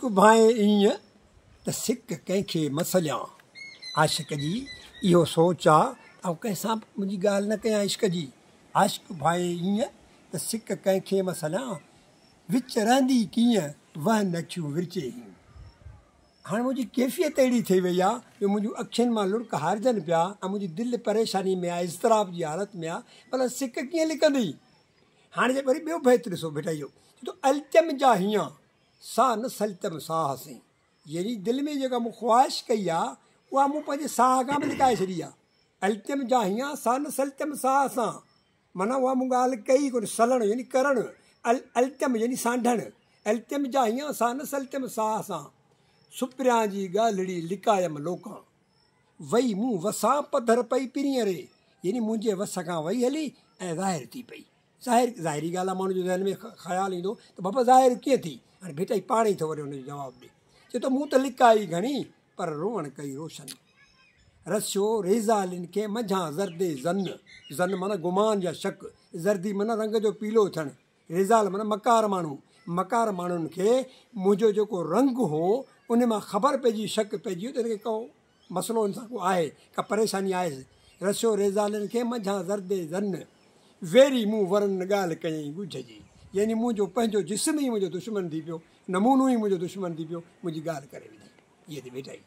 عاشق ڀانئي ايئن ته سڪ ڪنهن کي م سليان. عاشق جي اهو سوچ آ ته آئون ڪنهن سان به منهنجي ڳالهه نه ڪيان عشق جي. عاشق ڀانئي ايئن ته سڪ ڪنهن کي م سليان. وچ رهندي ڪيئن وهن اکيون ورچي هيون. هاڻي منهنجي ڪيفيت اهڙي ٿي وئي آ جو منهنجون اکين مان لڙڪ هارجن پيا ۽ منهنجي دل پريشاني ۾ آ، اضطراب جي حالت ۾ آ، ڀلا سڪ ڪيئن لڪندي؟ هاڻي جي وري ٻيو بيت ڏسو ڀٽائي جو، چئي ٿو التيم جا هيان، سا نه سلتيم ساهه سين. يعني دل ۾ جيڪا مون خواهش ڪئي آ، اها مون پنهنجي ساهه کان به لڪائي ڇڏي آ. التيم جا هيان، سا نه سلتيم ساهه سان. معنيٰ اها مون ڳالهه ڪئي ڪونه، سلڻ يعني ڪرڻ، التيم يعني سانڍڻ، التيم جا هيان سا نه سلتيم ساهه سان، سپريان جي ڳالهڙي لڪايم لوڪان، وئي مون وسان پڌر پئي پرينء ري، يعني منهنجي وس کان وئي هلي ۽ ظاهر ٿي پئي. ظاهر ظاهري ڳالهه آهي ماڻهو جي ذهن ۾ خيال ايندو ته بابا ظاهر ڪيئن ٿي؟ هاڻي ڀٽائي پاڻ ئي ٿو وري ان جو جواب ڏي، چئي ٿو مون ته لڪائي گهڻي پر روئڻ ڪئي روشن. رسيو ريزالين کي منجهان زردي ظن، ظن معنيٰ گمان يا شڪ، زردي معنيٰ رنگ جو پيلو ٿيڻ، ريزال معنيٰ مڪار ماڻهو، مڪار ماڻهن کي منهنجو جيڪو رنگ هو ان مان خبر پئجي شڪ پئجي ويو ته هن کي ڪو مسئلو هن سان ڪو آهي، ڪا پريشاني آهيس. رسيو ريزالين کي منجهان زردي ظن، ويري مون ورن ڳالهه ڪيائين ڳجهه جي، يعني منهنجو پنهنجو جسم ئي منهنجو دشمن ٿي پيو، نمونو ئي منهنجو دشمن ٿي پيو، منهنجي ڳالهه ڪري وڌي. هيء ٿي ڀٽائي.